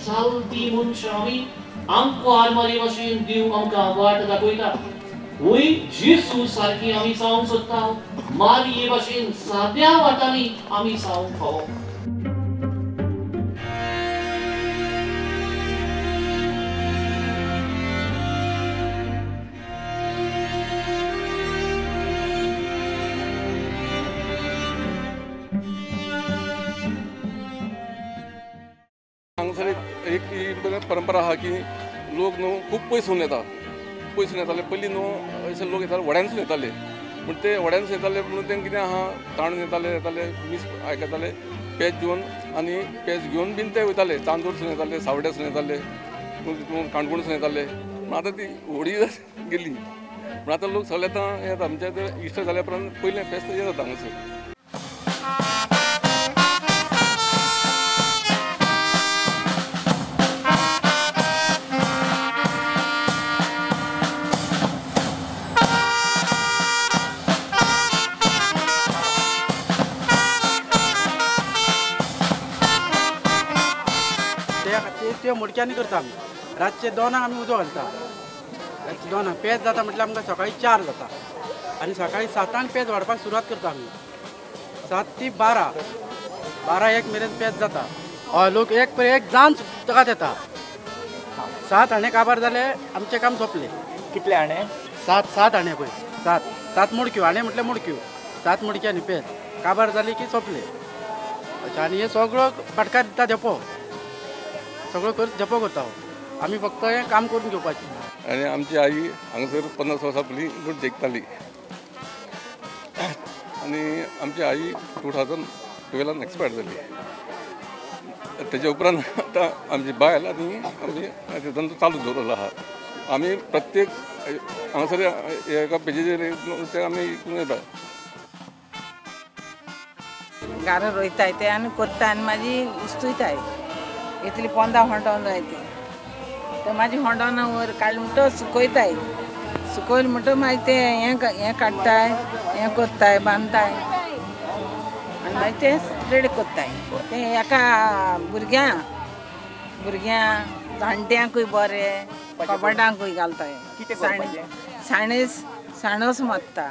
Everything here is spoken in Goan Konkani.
चालती मनशां आमी आमकां आरमारी भाशेन दिव आमकां वाट दाखयता. वय जेजू सारकी आमी जावंक सोदता, मारये भाशेन साद्या वाटांनी आमी जावंक फावो. हांगासर एक परंपरा आहा की लोक न्हू खूब पयस येता, पयसून येताले. पयलीं न्हू अशे लोक येताले व्हड्यानसून येताले, पूण ते व्हड्यानसून येताले म्हणून तेंकां कितें आहा ताणून येताले येताले मीस आयकताले, पेज घेवन आनी पेज घेवन बीन ते वयताले. चांदोरसून येताले, सावड्यासून येताले, काणकोणसून येताले. पूण आतां ती व्हडी गेली. पूण आतां लोक सगळे आतां येता. आमच्या इश्ट जाल्या उपरांत पयलें फेस्त येता हांगासर. त्यो मडक्यांनी करता आमी. रातचे 2 आमी उजो घालता. रातचे 2 पेज जाता म्हटल्यार आमकां सकाळी 4 जाता आनी सकाळी 7 पेज वाडपाक सुरवात करता आमी. 7 ते 12, 12 1 मेरेन पेज जाता. हय, लोक एक पर एक जान ताका येता. 7 हाणे काबार जाले आमचें काम सोंपलें. कितले हाणे? 7 हाणे पळय, 7 मडक्यो. हाणे म्हटल्यार मडक्यो, 7 मडक्यांनी पेज काबार जाली की सोंपलें. अच्छा, आनी हे सगळो भाटकार दिता धेंपो, सगळो खर्च धेंपो करता. आमी फक्त हें काम करून घेवपाचें. आनी आमची आई हांगासर 50 वर्सां पयलीं लोक जेकताली आनी आमची आई 2012 एक्सपायर जाली. तेच्या उपरांत आतां आमची बायल आनी आमी धंदो चालू दवरलो आहा. आमी प्रत्येक हांगासर एका पेजेचेर ते आमी येता. गारो रोयताय ते आनी कोत्ता आनी मागीर उस्तुयताय. इतली पोंदा होंडोन जाय ते ते मागीर होंडोना वयर काडले म्हणटकच सुकयताय. सुकयले म्हणटकच मागीर ते हें काडटाय, हें कोत्ताय, बांदताय आनी मागीर ते रेडी कोत्ताय. ते एका भुरग्यां भुरग्यां जाणट्यांकूय बरें, कपाटांकूय घालताय. साणेस साणस मारता.